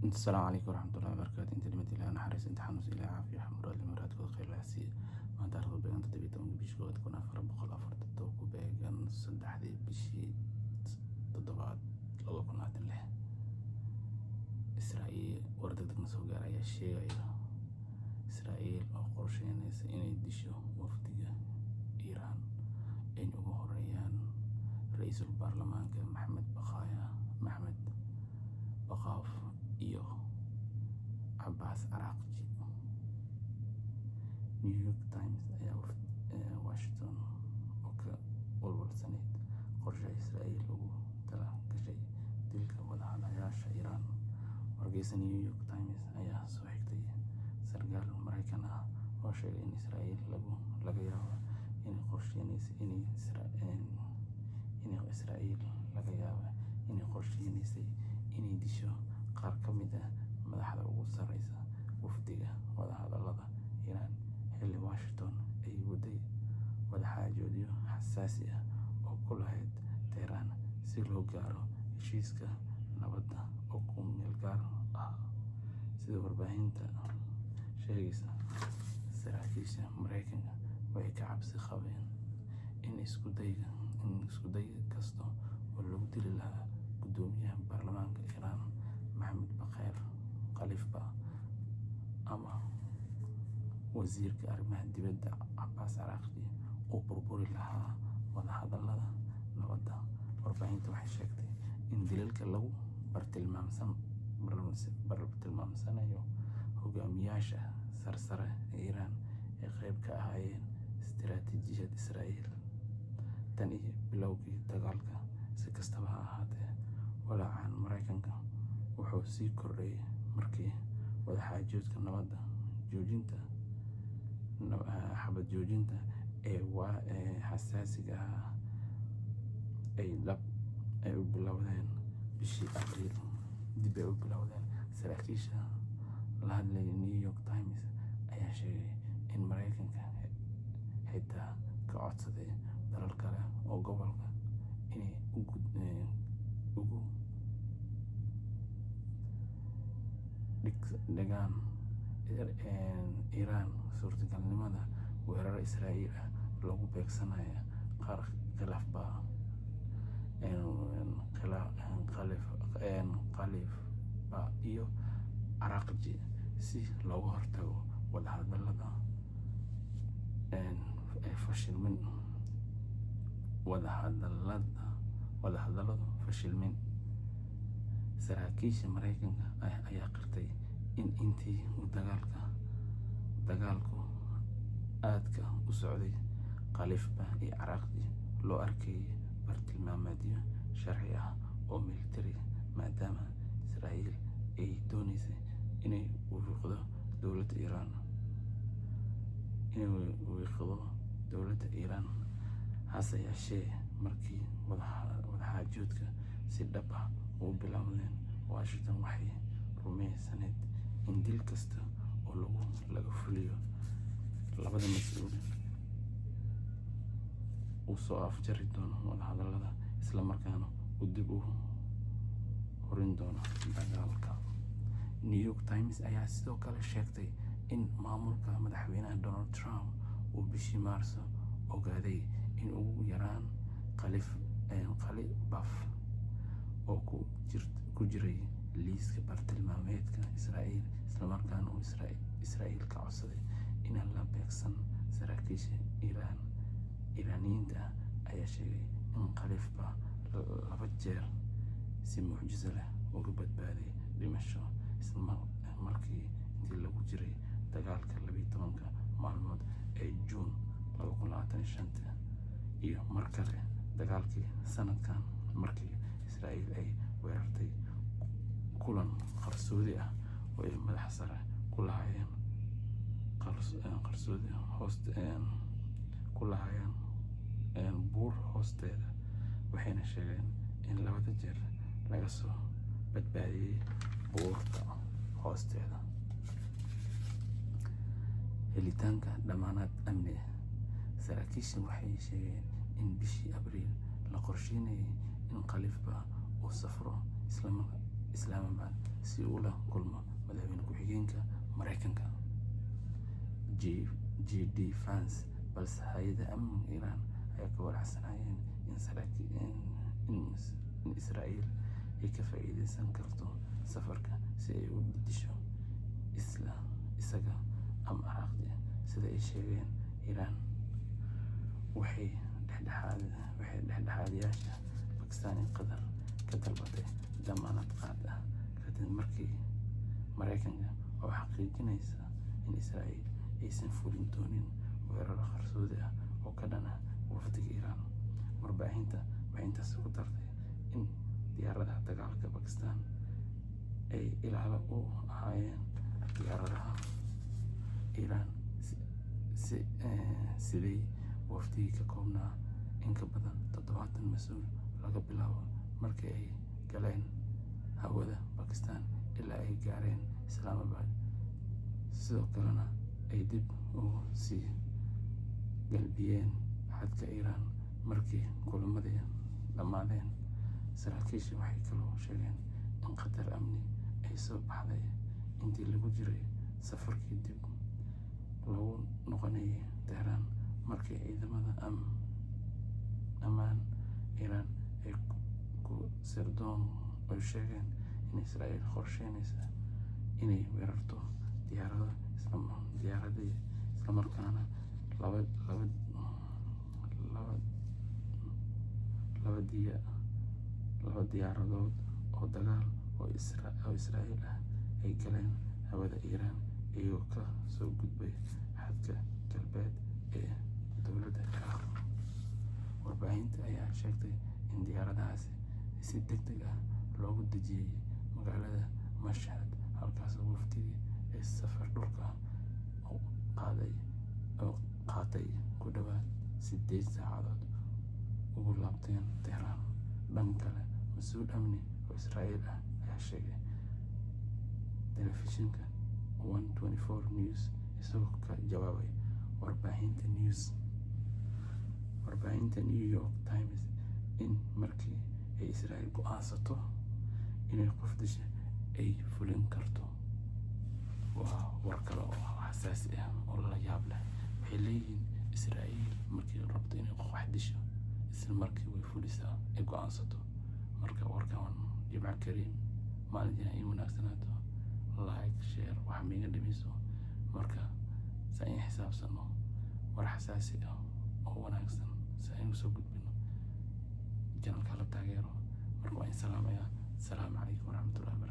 Asalaamu calaykum waraxmatullahi wabarakaatu. Inta dhimata, Ilaah naxariis. Inta xanuunsan, Ilaah caafiyo. Muraad muraadkooda khayr la siiyo. Maanta taariikhdu beegan 17-ka bishii koowaad 1447, ku beegan 3-dii bishii toddobaad 2026. Israa'iil war degdegna soo gaar ayaa sheegaya Israa'iil oo qorsheynaysa inay disho wafdiga Iiraan ay ugu horeeyaan ra'iisul baarlamaanka Maxamed Baqaya Maxamed Baqaaf iyo Cabbaas Araaqji. New York Times ayaa Washington oo ka walwalsanayd qorshaha Israa'iil ugu tala gashay dilka wadahadalayaasha Iiraan. Wargeyska New York Times ayaa soo xigtay sarkaal Mareykan ah oo sheegay in Israa'iil laga yaabo inay qorsheynayso inay Israa'iil laga yaabo inay qorsheynaysay inay disho qaar ka mid ah madaxda ugu sareysa wafdiga wadahadallada Iiraan, xilli Washington ay waday wadaxaajoodyo xasaasi ah oo ku lahayd Tehran si loo gaaro heshiiska nabadda oo ku meel gaar ah. Sida warbaahinta sheegaysa, saraakiisha Mareykanka waxay ka cabsi qabeen in isku day kasta oo lagu dili lahaa guddoomiyaha baarlamaanka Iiraan Maxamed Baqir Khalifa ama wasiirka arrimaha dibadda Cabbaas Araaqji uu burburi lahaa wadahadallada nabadda. Warbaahintu waxay sheegtay in dilalka lagu bartilmaameedsanayo hogaamiyaasha sarsare ee Iiraan ay qayb ka ahaayeen istiraatiijiyadda Israa'iil tan iyo bilowgii dagaalka. Si kastaba ha ahaatee, walaaca Mareykanka wuxuu sii kordhay markii wadaxaajoodka nabad joojinta xabad joojinta ee xasaasiga ah ay dib ay u bilowdeen bishii Abriil. Dib ay u bilowdeen. Saraakiisha la hadlay New York Times ayaa sheegay in Mareykanka xitaa ka codsaday dalal kale oo gobolka inay ugu dhigaan Iiraan suurtagalnimada weerar Israa'iil ah lagu beegsanayo qaar Khalifa iyo Araaqji si looga hortago wadahadallada fashilmin wadahadalladu fashilmin. Saraakiisha Mareykanka ayaa qirtay in intii uu dagaalku aadka u socday, Khalifa iyo Araaqji loo arkayay bartilmaameedyo sharci ah oo militari, maadaama Israa'iil ay dooneysay inay wiiqdo dowladda Iiraan. Hase yeeshee, markii wadaxaajoodka si dhab ah u bilowdeen, Washington waxay rumaysnayd in dil kasta oo laga fuliyo labada mas'uul uu soo afjari doono wadahadallada, isla markaana uu dib u hurin doono dagaalka. New York Times ayaa sidoo kale sheegtay in maamulka madaxweyne Donald Trump uu bishii Maarso ogaaday in ugu yaraan Qalibaf oo ku jiray liiska bartilmaameedka Israa'iil, isla markaana uu Israa'iil ka codsaday inaan la beegsan. Saraakiisha Iiraaniyiinta ah ayaa sheegay in Khalifa laba jeer si mucjiso leh uga badbaaday dhimasho, isla markii intii lagu jiray dagaalka 12-ka maalmood ee Juun 2025 iyo mar kale dagaalkii sanadkan, markii Israa'iil ay weerartay kulan qarsoodi ah oo ay madax sare ku lahaayeen qarsoodi hoost ku lahaayeen buur hoosteeda, waxayna sheegeen in labada jeer laga soo badbaadiyay buurta hoosteeda. Helitaanka dammaanad amni. Saraakiisha waxay sheegeen in bishii Abriil la qorsheynayay in Khalifa uu safro Islamabad si uu ula kulmo madaxweyne ku-xigeenka Mareykanka JD Vance, balse hay'adaha amniga Iran ayaa ka walaacsanayeen in Israa'iil ay ka faa'iideysan karto safarka si ay u disho isaga ama Araghchi. Sida ay sheegeen Iran, waxay dhexdhexaadiyeyaasha Pakistan iyo Qatar ka dalbatay dammaanad qaad ah kadib markii Mareykanka oo xaqiijinaysa in Israa'iil aysan fulin doonin weerarro qarsoodi ah oo ka dhan ah wafdiga Iran. Warbaahinta waxay intaas ku dartay in diyaaradaha dagaalka Pakistan ay ilaalo u ahaayeen diyaaradaha Iran siday wafdigii ka koobnaa in ka badan 70 mas'uul laga bilaabo markii ay galeen hawada Pakistan ilaa ay gaareen Islamabad, sidoo kalena ay dib ugu sii galbiyeen xadka Iran markii kulamadii dhammaadeen. Saraakiisha waxay kaloo sheegeen in khatar amni ay soo baxday intii lagu jiray safarkii dib loogu noqonayay Tehran, markii ciidamada ammaan Iran ay ku sirdoon ay sheegeen in Israa'iil qorsheynayso inay weerarto diyaaradii, isla markaana laba diyaaradood oo dagaal oo Israa'iil ah ay galeen hawada Iran iyagoo ka soo gudbay xadka galbeed ee dowladda Ciraaq. Warbaahinta ayaa sheegtay in diyaaradahaasi si degdeg ah loogu dejiyay magaalada Mashhad, halkaasoo wafdigii ay safar dhulka ah oo qaatay ku dhawaad 8 saacadood ugu laabteen Tehran. Dhanka kale, mas'uul amni oo Israa'iil ah ayaa sheegay telefishinka 124 News, isagoo ka jawaabay warbaahinta New York Times, in markii ay Israa'iil go'aansato inay qof disho ay fulin karto. Waa war kale oo xasaasi ah oo la yaab leh. Waxay leeyihiin Israa'iil markii rabto inay qof wax disho, isla markii way fulisaa ay go'aansato. Marka warkan, Jimco Kariim, maalintiina ay wanaagsanaato. Like, share, wax miiga dhimayso. Marka saa in xisaabsano war xasaasi ah oo wanaagsan si aynu soo gudbino channelka la taageero. Marka waan salaamayaa. Asalaamu calaykum waraxmatullahi wabarakatu.